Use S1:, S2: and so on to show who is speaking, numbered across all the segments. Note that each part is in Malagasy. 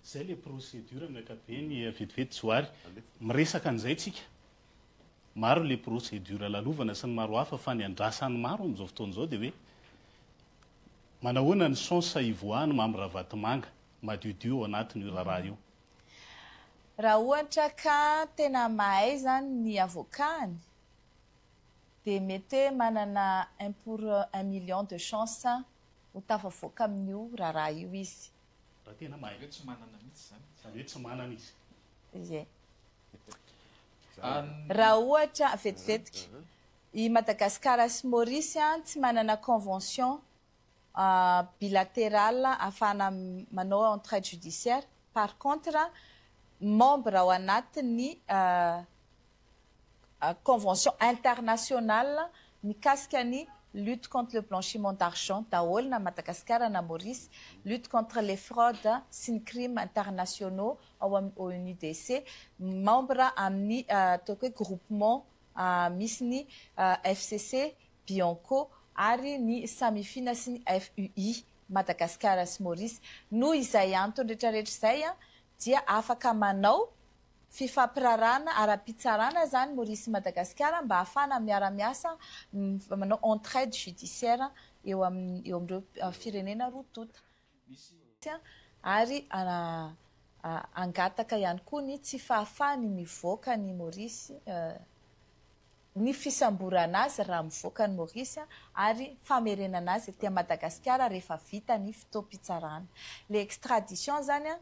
S1: Zay le procédure amin'ny ankapobeny vetivety Johary. Miresaka an'izay tsika. Maro le procédure lalovana sy ny maro hafa fa ny andrasan'ny maro amin'izao fotoana izao dia hoe manahoana ny chance hivoahan'i Mamy Ravatomanga madiodio ao anatin'io raharaha io.
S2: Raha ohatra ka tena mahay zany ny avocat-ny dia mety hoe manana un pour un million de chance ho tafavoaka amin'io raharaha io izy.
S1: Raha tena mahay.
S3: Hoe tsy manana mihitsy izany.
S1: Izany hoe tsy manana izy.
S2: Ie. Raha ohatra, vetivetika, i Madagasikara sy Maurice tsy manana convention bilaterale ahafahana manao entraide judiciaire, par contre membre ao anatin'ny convention internationale mikasika ny lutte contre le blanchiment d'argent daholo na Madagasikara na Maurice, lutte contre les fraudes sy ny crimes internationaux ao amin'ny ONUDC, membre amin'ny ataoko hoe groupement misy ny FCC, Bianco ary ny Samifin sy ny FUI, Madagasikara sy Maurice. Noho izay antony rehetrarehetra izay dia afaka manao fifampirarahana ara-pitsarana izany Maurice sy Madagasikara mba hahafahana miara-miasa manao entraide judiciaire eo amin'ny eo amin'ireo firenena roa tonta. Ary hangataka ihany koa ny tsy fahafahany mivoaka an'i Maurice, ny fisamborana azy raha mivoaka an'i Maurice ary famerenana azy aty Madagasikara rehefa vita ny fotoam-pitsarana. Ilay extradition izany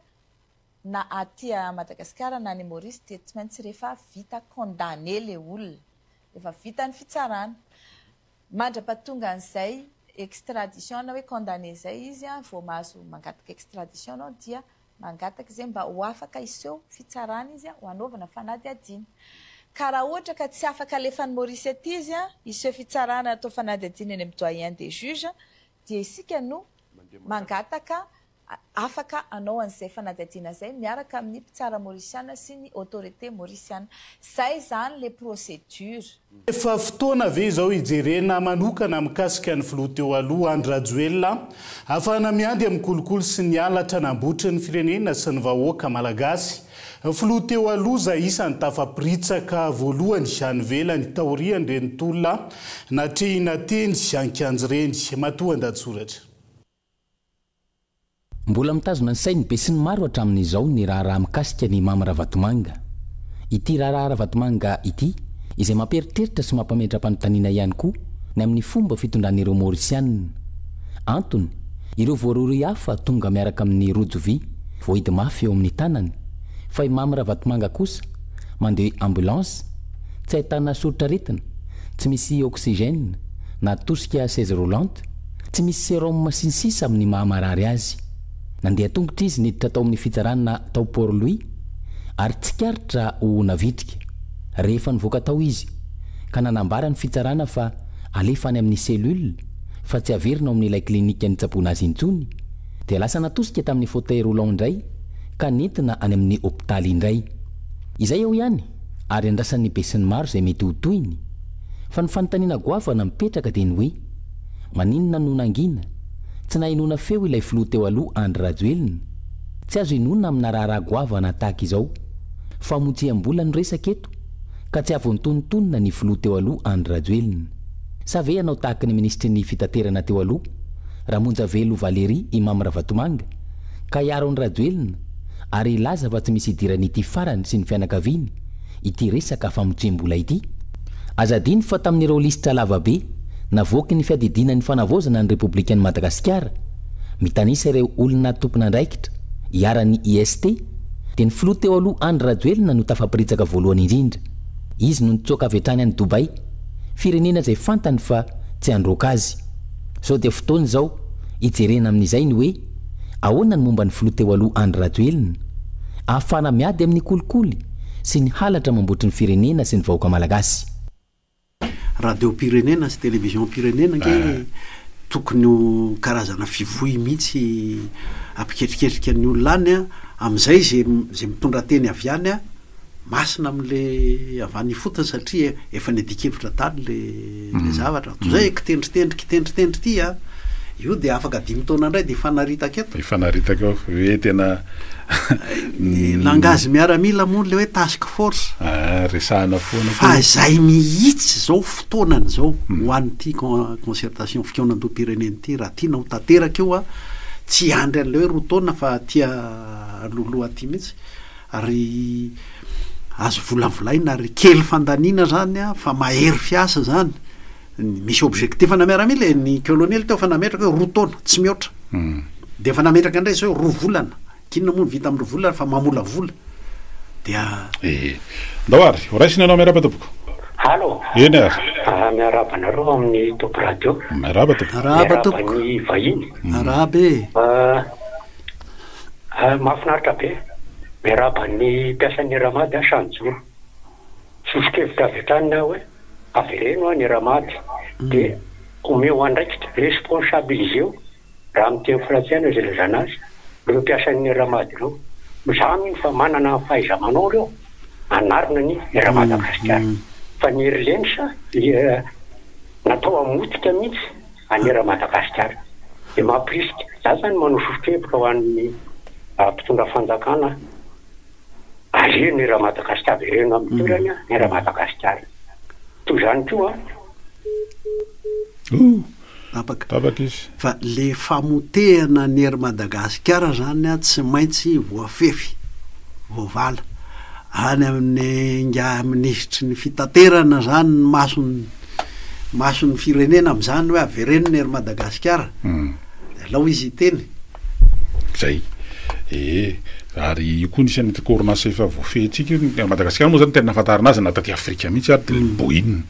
S2: na aty Madagasikara na any Maurice dia tsy maintsy rehefa vita condamné ilay olona, rehefa vita ny fitsarana. Mandra-pahatonga an'izay extradition na hoe condamné izay izy vao mahazo mangataka extradition anao dia mangataka izay mba ho afaka hiseho fitsarana izy ho hanaovana fanadihadiana. Ka raha ohatra ka tsy afaka alefa any Maurice aty izy hiseho fitsarana atao fanadihadiana eny amin'ny doyen des juges dia isika no mangataka afaka hanao an'izay fanadihadiana izay miaraka amin'ny mpitsara maorisiana sy ny autorité maorisiana. Izay izany le procédure.
S1: Efa fotoana ve izao hijerena manokana mikasika ny filoha teo aloha Andry Rajoelina ahafahana miady amin'ny kolikoly sy ny halatra nambotry ny firenena sy ny vahoaka malagasy? Filoha teo aloha izay isan'ny tafaporitsaka voalohany any ivelany taorian'ireny tolona natrehina teny an-kianja ireny. Matoandatsoratra.
S4: Mbola mitazona ny sain'ny besinimaro hatramin'izao ny raharaha mikasika an'i Mamy Ravatomanga. Ity raharaha Ravatomanga ity izay mampieritreritra sy mampametra-panontaniana ihany koa ny amin'ny fomba fitondran'ireo Maorisianina. Antony, ireo voarohirohy hafa tonga miaraka amin'ny rojo vy voahidy mafy eo amin'ny tanany, fa i Mamy Ravatomanga kosa mandeha ambulance, tsy ahitana soritr'aretina, tsy misy oxygène na tosika chaise roulante, Tsy misy sérum sy ny sisa amin'ny maha marary azy. Nandeha tongotra izy niditra tao amin'ny fitsarana tao Port Louis ary tsikaritra ho navitrika rehefa nivoaka tao izy ka nanambara ny fitsarana fa alefa any amin'ny cellule fa tsy averina ao amin'ilay clinique nitsaboana azy intsony dia lasa natosika tamin'ny fauteuil roulant indray ka nentina any amin'ny hopitaly indray. Izay eo ihany ary andrasan'ny besinimaro izay mety ho tohiny fa ny fanontaniana goavana mipetraka dia ny hoe Maninona no nangina? Tsy nahenoana feo ilay filoha teo aloha Andry Rajoelina. Tsy azo inoana amina raharaha goavana tahaka izao. Famotsiam-bola no resaka eto, ka tsy avoantonontonona ny filoha teo aloha Andry Rajoelina. Sa ve hanao tahaka ny minisitry ny fitaterana teo aloha, Ramonjavelo Valérie i Mamy Ravatomanga, ka hiaro an'i Rajoelina ary hilaza fa tsy misy idiran'ity farany sy ny fianakaviany ity resaka famotsiam-bola ity? Aza adino fa tamin'ireo lisitra lava be navoaky ny fiadidiana ny fanavaozana ny Repoblikan'i Madagasikara, mitanisa ireo olona tompon'andraikitra iharan'ny IST, dia ny filoha teo aloha Andry Rajoelina no tafaporitsaka voalohany indrindra. Izy no nitsoaka avy hatrany any Dubaï, firenena izay fantany fa tsy handroaka azy. Izao dia fotoana izao hijerena amin'izay ny hoe ahoana ny momba ny filoha teo aloha Andry Rajoelina, ahafahana miady amin'ny kolikoly sy ny halatra mambotry ny firenena sy ny vahoaka malagasy.
S5: Radiom-pirenena sy television-pirenena ange tokony ho karazana fivoy mihitsy hampiketriketrika ny olona any an, amin'izay ze ze mitondra teny avy any an, masina amin'le avy any ifotony satria efa niadian-kevitra tany le le zavatra, toy izay kitendritendry kitendritendry ity an, Io dia afaka dimy taona indray dia hifanaritaka eto.
S3: Hifanaritaka eo, hoe tena.
S5: Ny langage miaramila moa ilay hoe task force.
S3: Ah, resahana foana
S5: koa. Fa izay mihitsy izao fotoanany izao ho an'ity concertation fikaonandoham-pirenena ity, raha tiana ho tanteraka io an, tsy hiandry an'ilay hoe roa taona fa aty alohaloha aty mihitsy, ary azo volavolaina ary kely fandaniana izany an, fa mahery fiasa izany. Misy objectif ana miaramila e, ny colonel teo efa nametraka hoe roa taona, tsy mihoatra. Dia efa nametraka indray izao hoe roa volana, k'inona moa no vita amin'ny roa volana fa mamolavola. Dia.
S3: Ee. Ndao ary, ho raisina ianao miarahaba tompoko.
S6: Allo.
S3: Eny ary.
S6: Miarahaba anareo ao amin'ny Top Radio.
S3: Miarahaba tompoko.
S5: Arahaba tompoko.
S6: Miarahaba ny vahiny.
S5: Arahaba e.
S6: Mahafinaritra be. Miarahaba ny mpiasan'ny Ramad aho Sanjoro. Soso-kevitra avy hatrany aho hoe avereno an i Ramady dia omeo andraikitra, responsabiliseo, raha amin'ny teny frantsay no azo ilazana azy, ireo mpiasan'ny Ramady ireo. Izaho mino fa manana ny fahaiza-manao ireo hanarina ny Air Madagasikara. Fa ny Airlines dia natao hamotika mihitsy an'i Air Madagasikara. Dia mampirisika, izaho izany manao soso-kevitra ho an'ny mpitondra fanjakana, Aleo ny Air Madagascar avereno amin'ny toerany ny Air Madagascar. Toy izany koa.
S3: Ooh!
S5: Tapaka.
S3: Tapaka izy.
S5: Fa le famotehana ny Air Madagascar zany an tsy maintsy voafefy, voavala. Any amin'ny ingahy minisitry ny fitaterana zany ny mason'ny mason'ny firenena amin'izany hoe avereno ny Air Madagascar. Alao izy hiteny.
S3: Zay. Ee. Ary io koa anisan'ny hitako orinasa efa voafehintsika io. Ny Madagasikara moa zany no tena nahafantarana azy na taty Afrika mihitsy ary dia ny Boeing.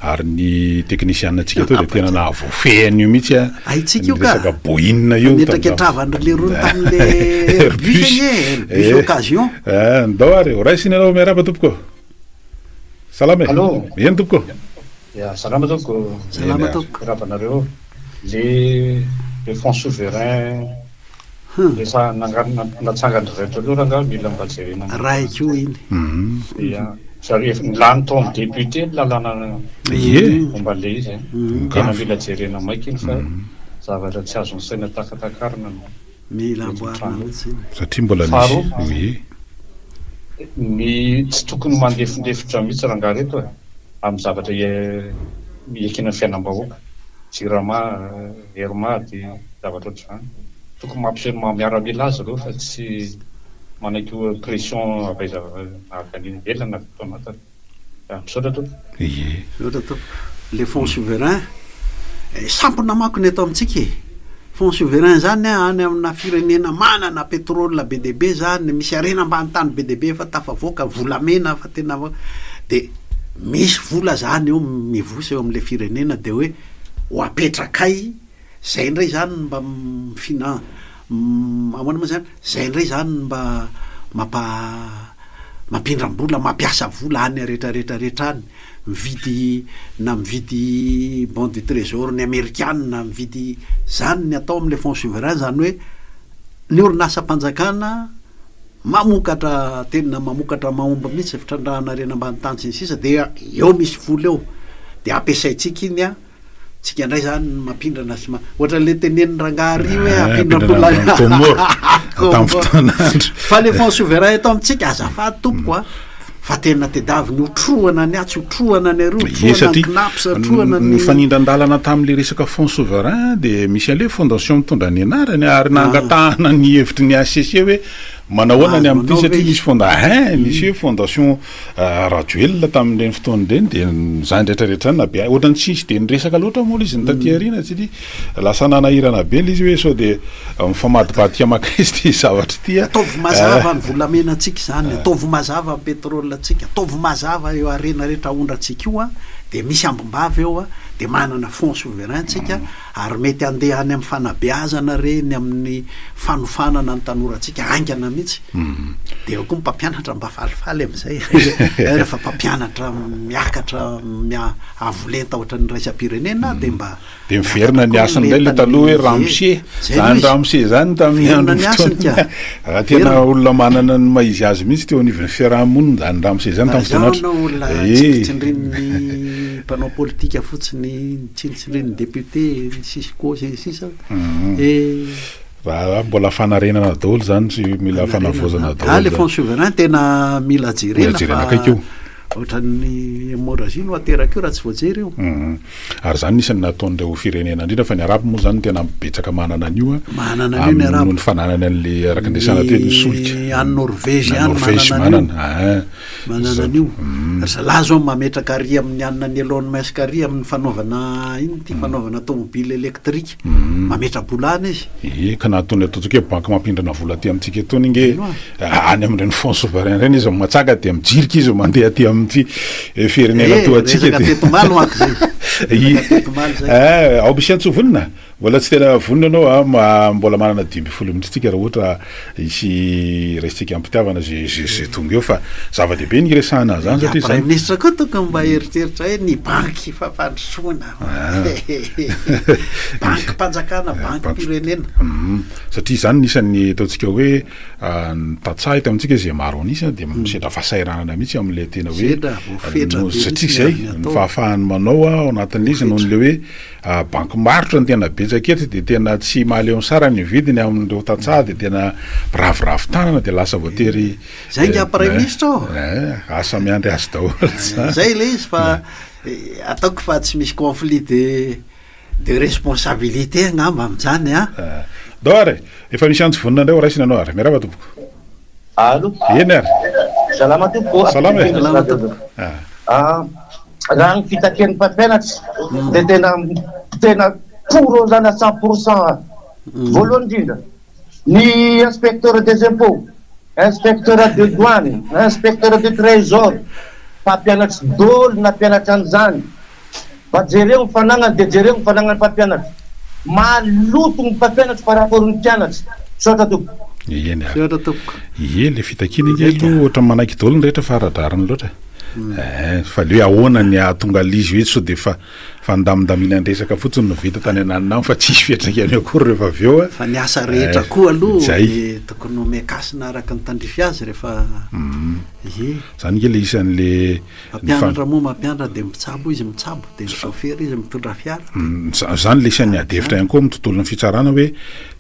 S3: Ary ny teknisianina antsika teo dia tena nahavoafehy an'io mihitsy an.
S5: Haintsika io
S3: Ny
S5: ka.
S3: resaka Boeing io.
S5: Fanetraketravan-dry lerony tamin'le Airbus anie e, Airbus occasion.
S3: Eh, ndao ary, ho raisina ianao miarahaba tompoko. Salama e.
S7: Allô.
S3: Eny tompoko.
S7: Ya, salama tompoko.
S5: Salama tompoko.
S7: Miarahaba anareo. Le le fonds souverain efa natsangan-dry zareo taloha rangaha mila mba jerena manokana.
S5: Ray koa iny.
S7: Ya, zareo efa lany tao amin'ny député ny lalàna momba an'ilay izy e. Tena mila jerena maika iny fa zavatra tsy azon'ny saina takatakarina no
S5: Mila
S7: mety
S5: amboarina
S7: mitranga eo.
S5: mihitsy iny.
S3: Satria mbola misy,
S7: Faharoa,
S3: oui.
S7: ny tsy tokony mandefindefitra mihitsy rangaha reto e, amin'ny zavatra iekena ny fiainam-bahoaka. Jirama, Airmad, zavatra ohatr'izany. Tokony mampiseho ny maha miaramila azy ireo fa tsy manaiky ho pression avy aiza na avy any ivelany na avy ato anatiny. Misaotra tompoko.
S3: Ie.
S5: Misaotra tompoko. Le fonds souverain, sampona manko ny eto amintsika e. Fonds souverain zany any amina firenena manana pétrole be dia be zany, misy harena ambany tany be dia be efa tafavoaka, volamena fa tena de misy vola zany eo mivosa eo amle firenena de hoe ho apetrakay, zay ndray zany no mba mi-finan- ahoana moa zany, zay ndray zany no mba mampa mampindram-bola, mampiasa vola any retraretra retra any. mividy na mividy bon du trésor ny amerikana mividy zany ny atao amle fonds souverain zany hoe ny orinasam-panjakana mamokatra tena mamokatra mahomby mihitsy fitrandrahana harena ambany tany sy ny sisa dia eo misy vola eo de ampiasaintsika iny a Tsika indray zany no mampindrana sy ma ohatran'le tenenin'ny rangahy ary hoe
S3: Eh,
S5: ampindram-bola
S3: ampindrana any Comores, tamin'ny fotoan'andro.
S5: Fa le fonds souverain eto amintsika azafady tompoko a, fa tena tedaviny hotrohana ny atsy, hotrohana ny aroa,
S3: Ie,
S5: hotrohana ny
S3: satria
S5: Cnaps, hotrohana
S3: ny
S5: ny
S3: fanindran-dalana tamin'le resaka fonds souverain dia misy an'le fondation mitondra ny anarany ary nangatahana ny hevitry ny HCC hoe manahoana ny
S5: Mahazo
S3: amin'ity
S5: manao ve
S3: satria
S5: izy?
S3: misy fonda hein, misy hoe fondation Rajoelina tamin'ireny fotoana ireny dia izany rehetra rehetra izany na be ohatran'ny tsisy dia niresaka loatra moa ilay izy ny taty aoriana satria lasa nanahirana be ilay izy hoe sao dia mifamadibadika mankaiza ity zavatra ity a.
S5: Ataovy mazava ny volamenantsika izany, ataovy mazava ny pétrole-ntsika, ataovy mazava io harena rehetra aondrantsika io a, dia misy ambim-bava eo a, dia manana fonds souverain tsika ary mety handeha any amin'ny fanabeazana ireny, amin'ny fanofanana ny tanorantsika haingana mihitsy. Dia eo koa ny mpampianatra mba falifaly amin'izay rehefa mpampianatra miakatra mia- avo lenta ohatran'ny iraisam-pirenena dia mba
S3: Dia miverina
S5: miakatra
S3: ny
S5: koa ny
S3: hasiny indray ilay
S5: lentan'ny
S3: taloha hoe
S5: ie,
S3: ramose.
S5: zay
S3: Zany
S5: aloha izy.
S3: ramose zany tamin'ny
S5: Miverina
S3: andro
S5: ny hasiny
S3: fotoana.
S5: ka.
S3: Raha tena
S5: Miverina.
S3: olona manana ny maha izy azy mihitsy teo anivon'ny fiaraha-monina zany ramose zany
S5: Raha
S3: tamin'ny
S5: izaho
S3: fotoan'andro.
S5: no olona
S3: Ee.
S5: tsindritsindrin'ny. mpanao politika fotsiny tsinontsinoin'ny député, ny cisco sy ny sisa eh.
S3: Raha mbola fanarenana daholo zany sy mila fanavaozana daholo.
S5: Ah le fonds souverain tena mila jerena
S3: Mila jerena akaiky io.
S5: Ohatran'ny hémorragie no ateraka io raha tsy voajery io.
S3: Ary izany isan'ny nataon'ireo firenena indrindra fa ny arabo moa izany no tena betsaka manana an'io
S5: an. Manana an'io ny arabo.
S3: Noho ny fananany an'le araka ny resahana teo ny solika.
S5: Ny any Norvège ihany manana an'io.
S3: Manana.
S5: Manana an'io. Ry zalahy izao mametraka ary amin'ny anona an'i Elon Musk ary amin'ny fanaovana inona ity fanaovana tomobile électrique. Mametra-bola any izy.
S3: Ie, ka na itony ataontsika hoe banky mampindrana vola aty amintsika itony ange any amin'ireny fonds souverain ireny izy matsaka dia mijirika izy mandeha aty amin'ity firenena toa antsika.
S5: Resaka teto omaly manko izay.
S3: Resaka teto omaly izay. Eh, ao misy antso vonona? Mbola tsy tena vonona ianao a, ma- mbola manana 15 minitra tsika raha ohatra hisy raisintsika am-pitiavana ze ze ze tonga eo fa zava-dehibe ny hiresahana an'izany
S5: satria
S3: izany.
S5: Praiminisitra koa tokony mba hieritreritra hoe ny banky fampandrosoana. Bankim-panjakana, bankim-pirenena.
S3: Satria izany no isan'ny ataontsika hoe ny tantsaha eto amintsika izay maro an'isa dia misedra fahasahiranana mihitsy amin'ilay tena hoe
S5: Sedra, voafetra be
S3: satria
S5: mihitsy ny
S3: izay
S5: azony
S3: ny
S5: atao.
S3: fahafahany manao ao anatin'ilay izy noho ny hoe bankim-barotra no tena betsaka eto dia tena tsy mahaleo ny sarany ny vidiny amin'ireo tantsaha dia tena miraviravy tanana dia lasa voatery
S5: Izay angaha praiminisitra ô?
S3: Asa miandry azy daholo
S5: izany. Izay ilay izy fa Ataoko fa tsy misy conflit de de responsabilité angamba amin'izany an!
S3: Ndao ary e! Efa misy antso vonona indray ho raisina ianao ary. Miarahaba tompoko.
S8: Allo.
S3: Eny ary.
S8: Salama tompoko.
S3: Salama e.
S5: Salama tompoko.
S8: Ah, raha ny fitakian'ny mpampianatra dia tena tena pour aho zany à 100%. Voalohany indrindra, Ny inspecteur des impôts, inspecteur de douane, inspecteur de trésor, mpampianatry dôly nampianatra an'izany. Mba jereo ny fanagnany dia jereo ny fanagnan'ny mpampianatra. Maloto ny mpampianatra par rapport ny mpianatra. Misaotra tompoko.
S3: Eny ary.
S5: Misaotra tompoko.
S3: Ie, le fitakiana ange aloha ohatran'ny manaiky daholo ny rehetra fa ara-drariny loatra e. Fa le hoe ahoana ny hahatonga an'ilay izy hoe sao dia efa Fandamindaminan-dresaka fotsiny no vita tany ananona any fa tsisy fiantraikany akory rehefa avy eo a.
S5: Fa ny asa rehetra koa aloha dia tokony omen-kasina araka ny tandrify azy rehefa ie.
S3: Zany nge le isan'le
S5: Mpampianatra moa mampianatra dia mpitsabo izy mitsabo dia ny chauffeur izy mitondra fiara
S3: dia. Zany le isan'ny ady hevitra ihany koa amin'ny tontolon'ny fitsarana hoe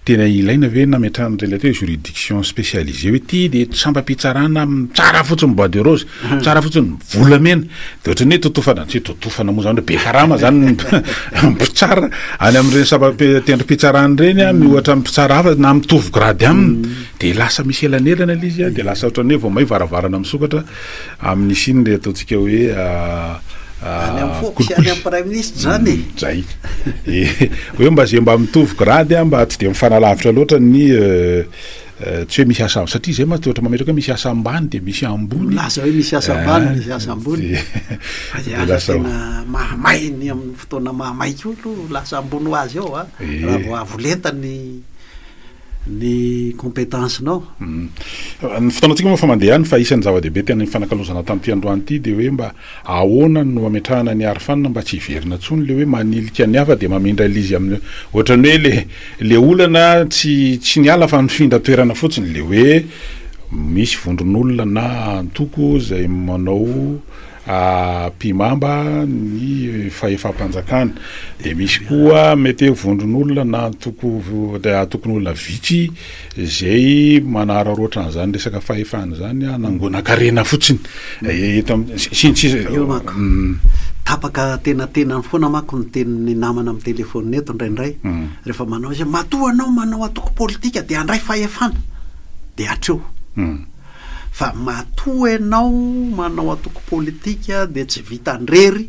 S3: Tena ilaina ve ny nametrahana ireny atao hoe juridiction spécialisée hoe ity dia sampam-pitsarana mitsara fotsiny bois de rose, mitsara fotsiny volamena, dia ohatran'ny hoe totofana, tsy hoe totofana moa zany hoe be karama zany ny mpitsara any amin'ireny sampam-tendrom-pitsarana ireny an, miohatra amin'ny mpitsara hafa na mitovy grade aminy, dia lasa misy elanelana ilay izy an, dia lasa ohatran'ny hoe vao may varavarana misokatra Amin'ny hisian'ilay ataontsika hoe
S5: Any amin'ny foko sy any amin'ny praiminisitra izany e!
S3: Zay. Hoe mba ze mba mitovy grade mba tsy dia mifanalavitra loatra ny tsy hoe misy asa satria zay mantsy ohatra mametraka hoe misy asa ambany dia misy ambony.
S5: Milaza hoe misy asa ambany, misy asa ambony. Fa zay asa tena mahamay ny amin'ny fotoana mahamay koa aloha lasa ambony ho azy eo a, raha vao avo lenta ny ny compétence-nao.
S3: Ny fotoanantsika moa efa mandeha ihany fa isan'ny zava-dehibe tena nifanakalozana tamin'ity androany ity dia hoe mba ahoana no ametrahana ny arofanina mba tsy hiverina intsony ilay hoe manilika ny hafa dia mamindra ilay izy amin'ny ohatran'ny hoe le le olana tsy tsy niala fa nifindra toerana fotsiny le hoe misy vondron'olona na antoko izay manao Ampihimamba ny fahefam-panjakana. Dia misy koa mety hoe vondron'olona na antoko antokon'olona vitsy izay manararaotra an'izany resaka fahefana izany hanangonan-karena fotsiny. Eto am- sy ny sisa.
S5: Eo manko. Tapaka antenatenany foana manko ny tenin'ny namana amin'ny telefaonina eto indraindray, rehefa manao izy hoe matoa anao manao antoko politika dia handray fahefana. Dia hatreo. Fa matoa enao manao antoko politika dia tsy vitan-drery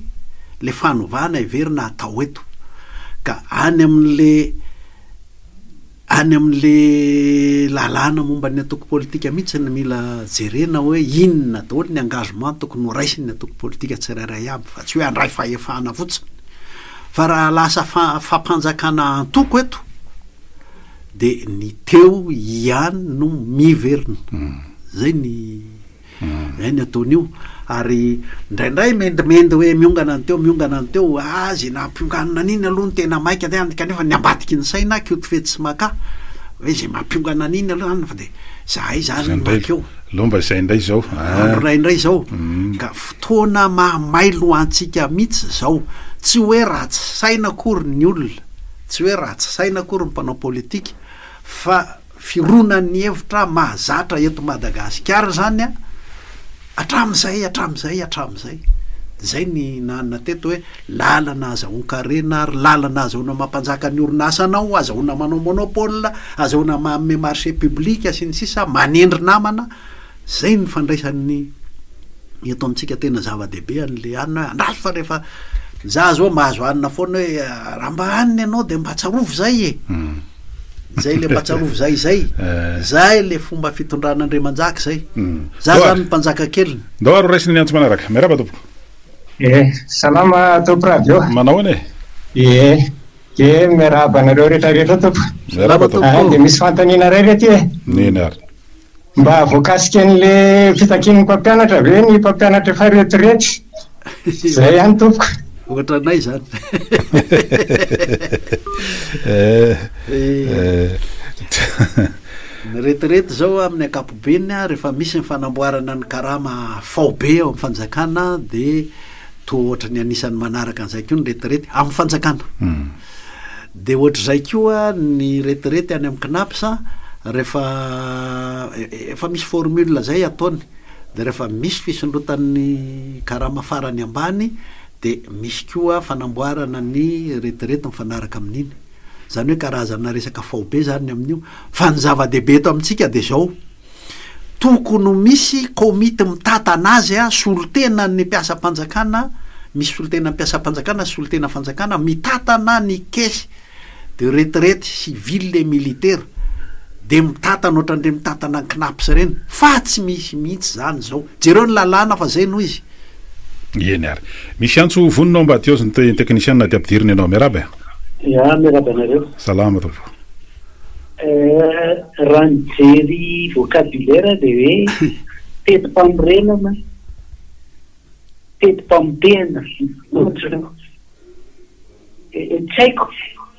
S5: le fanovana heverina hatao eto. Ka any amin'le any amin'le lalàna momba ny antoko politika mihitsy no mila jerena hoe inona daholo ny engagement tokony ho raisin'ny antoko politika tsirairay aby fa tsy hoe handray fahefana fotsiny. Fa raha lasa fampanjakana antoko eto de ny teo ihany no miverina, zay ny zay ny ataon'io, ary indraindray mendimendy hoe miongana ny teo miongana ny teo, ah ze nampionganina an'iny aloha no tena maika de any kanefa ny ambadiky ny saina Koto fetsy sy Maka hoe ze mampiongana an'iny aloha zany fa de zahay zany
S3: Zay
S5: no
S3: indray
S5: mankeo.
S3: Aloha mba izay indray izao
S5: ah. Andro iray indray izao. Ka fotoana maha mailo antsika mihitsy izao. Tsy hoe ratsy saina akory ny olona, tsy hoe ratsy saina akory ny mpanao politika fa fironan'ny hevitra mahazatra eto Madagasikara izany an, hatramin'izay, hatramin'izay, hatramin'izay. Izay ny nanana teto hoe lalana azahoan-karena ary lalana azahoana mampanjaka ny orinasanao, azahoana manao monopole, azahoana manome marché public sy ny sisa, manendry namana. Zay ny fandraisan'ny eto amintsika tena zava-dehibe an'le hanina hoe andraso fa rehefa za zao mahazo hanina foana hoe raha mba hanina ianao de mba tsarovy zay e. Zay le mba tsarovy zay zay. Zay le fomba fitondran'Andriamanjaka zay. Za zany ny mpanjaka keliny.
S3: Ndao ary ho raisina ny antso manaraka. Miarahaba tompoko.
S9: Eh, salama tompoko radio.
S3: Manao ahoana e?
S9: Eh, de miarahaba anareo rehetra rehetra tompoko.
S3: Miarahaba tompoko.
S9: Ah, de misy fanontaniana iray re ty e.
S3: Neny ary.
S9: Mba voakasika an'le fitakian'ny mpampianatra ve ny mpampianatra efa retirety? Zay ihany tompoko.
S5: Ohatranay zany. Ny retirety zao amin'ny ankapobeny rehefa misy ny fanamboarana ny karama faobe ao amin'ny fanjakana dia toa ohatran'ny anisan'ny manaraka an'izay koa ny retirety amin'ny fanjakana. Dia ohatr'izay koa ny retirety any amin'ny Cnaps rehefa efa misy formule zay ataony dia rehefa misy fisondrotan'ny karama farany ambany dia misy koa fanamboarana ny retirety mifanaraka amin'iny. Izany hoe karazana resaka faobe zany ny amin'io. Fa ny zava-dehibe eto amintsika dia izao, Tokony ho misy komity mitantana azy, solontenan'ny mpiasam-panjakana, misy solontenan'ny mpiasam-panjakana sy solontena fanjakana mitantana ny caisse de retraite civile et militaire, dia mitantana ohatran'ireny mitantana ny Cnaps ireny, fa tsy misy mihitsy izany izao. Jereo ny lalàna fa izay no izy.
S3: Eny ary. Misy antso vonona ao ambadika ao ny teknisianina dia ampidirina ianao. Miarahaba e.
S10: Ya, miarahaba anareo.
S3: Salama tompoko.
S10: Raha nijery vocabulaire dia hoe teti-panorenana, teti-pamotehana, ohatra. Tsy haiko,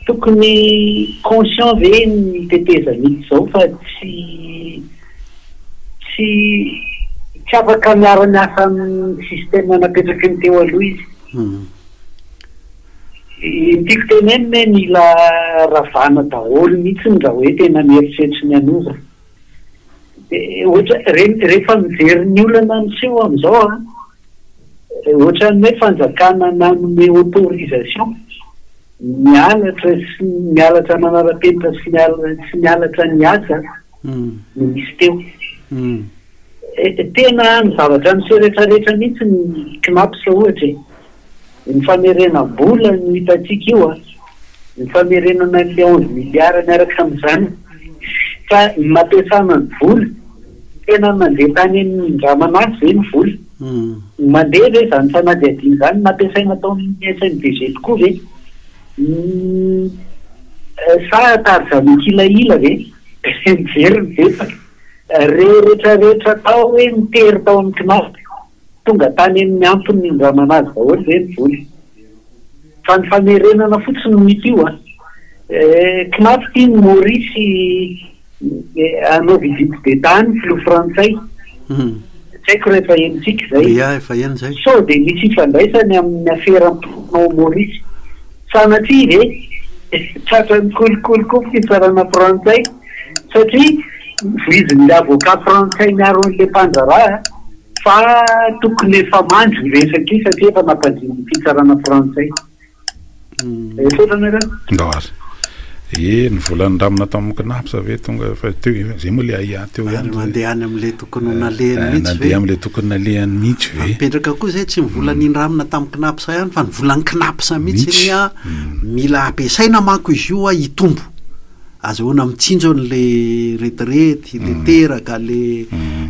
S10: tokony conscient ve ny tetezamita izao fa tsy tsy tsy afaka miara-miasa amin'ny système napetraky ny teo aloha izy. Ny tiako tenenina hoe mila ravana daholo mihitsy raha hoe tena mieritreritra ny hanova. Dia ohatra rehefa mijery ny olana miseho amin'izao an, ohatran'ny hoe fanjakana nanome autorisation ny halatra sy ny halatra manara-penitra sy ny sy ny halatra nihaja no nisy teo. Tena ny zavatra miseho rehetrarehetra mihitsy ny Cnaps ohatra e. Ny famerenam-bola no hitantsika io an! Ny famerenana an'ilay 11 milliards miaraka amin'izany. Fa ny nampiasana ny vola, tena nandeha tany amin'ny nindramana azy ve ny vola? Mandeha ve izany fanadihadiana izany? Nampiasaina tao amin'ny SNBG tokoa ve? Sa tarizan'ankilahila ve? Mijery ny betsaka. Ireo rehetrarehetra tao hoe nitery tao amin'ny Cnaps. Tonga tany amin'ny antony nindramana azy daholo ve ny vola? Fa ny famerenana fotsiny no hita io an! Cnaps ity ny Maurice hanao visite d'Etat any filoha frantsay. Tsy haiko raha efa henontsika izay.
S5: Ia, efa heno izay.
S10: Sao dia misy ifandraisany amin'ny afera mponina ao Maurice? Sanatria ve? Tratran'ny kolikoly koa ny fitsarana frantsay satria voizin'ilay avocat frantsay miaro an'ilay mpandraharaha. Fa tokony efa mandry io resaka io satria efa nampandrin'ny fitsarana frantsay. Misaotra anareo.
S3: Ndao ary. Eh, ny vola nindramina tamin'ny Cnaps ve tonga efa teo, zay moa le ahiahy teo ihany.
S5: Ary mandeha any amin'ilay tokony ho nalehany mihitsy ve?
S3: Nandeha amin'ilay tokony nalehany mihitsy ve?
S5: Mipetraka koa izay tsy ny vola nindramina tamin'ny Cnaps ihany fa ny volan'ny Cnaps mihitsy anie an, mila ampiasaina manko izy io an hitombo. Azahoana mitsinjo an'le retirety, le teraka, le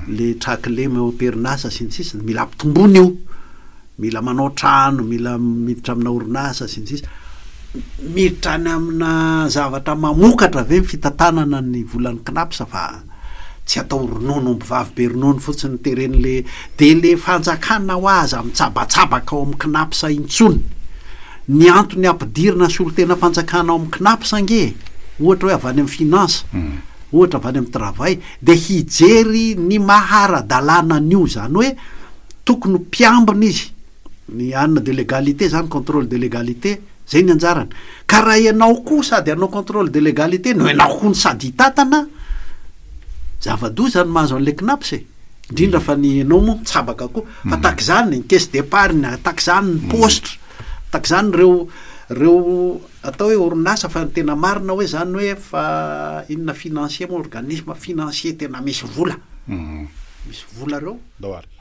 S5: le trakilema eo am-perinasa sy ny sisa, mila ampitomboina io, mila manao trano, mila miditra amina orinasa sy ny sisa, miditra any amina zavatra mamokatra ve ny fitantanana ny volan'ny Cnaps fa tsy atao ronono omby vavy be ronono fotsiny teren'le de le fanjakana hoa aza mitsabatsabaka ao amin'ny Cnaps intsony. Ny antony ampidirina solontenam-panjakana ao amin'ny Cnaps ange e, ohatra hoe avy any amin'ny finance, ohatra avy any amin'ny travail, dia hijery ny maha ara-dalàna an'io, izany hoe. Tokony ho mpiambina izy, ny anona de légalité zany, contrôle de légalité, zay ny anjarany. Ka raha ianao koa sady hanao contrôle de légalité no ianao koa no sady hitantana, zava-doza ny mahazo an'le Cnaps e! Indrindra fa ny ianao moa mitsabaka koa. Fa tahaka izany ny caisse d'épargne, tahaka izany ny paositra, tahaka izany ireo ireo atao hoe orinasa fa ny tena marina hoe zany hoe fa inona financier moa, organisme financier tena misy vola, misy vola ireo.
S3: Ndao ary.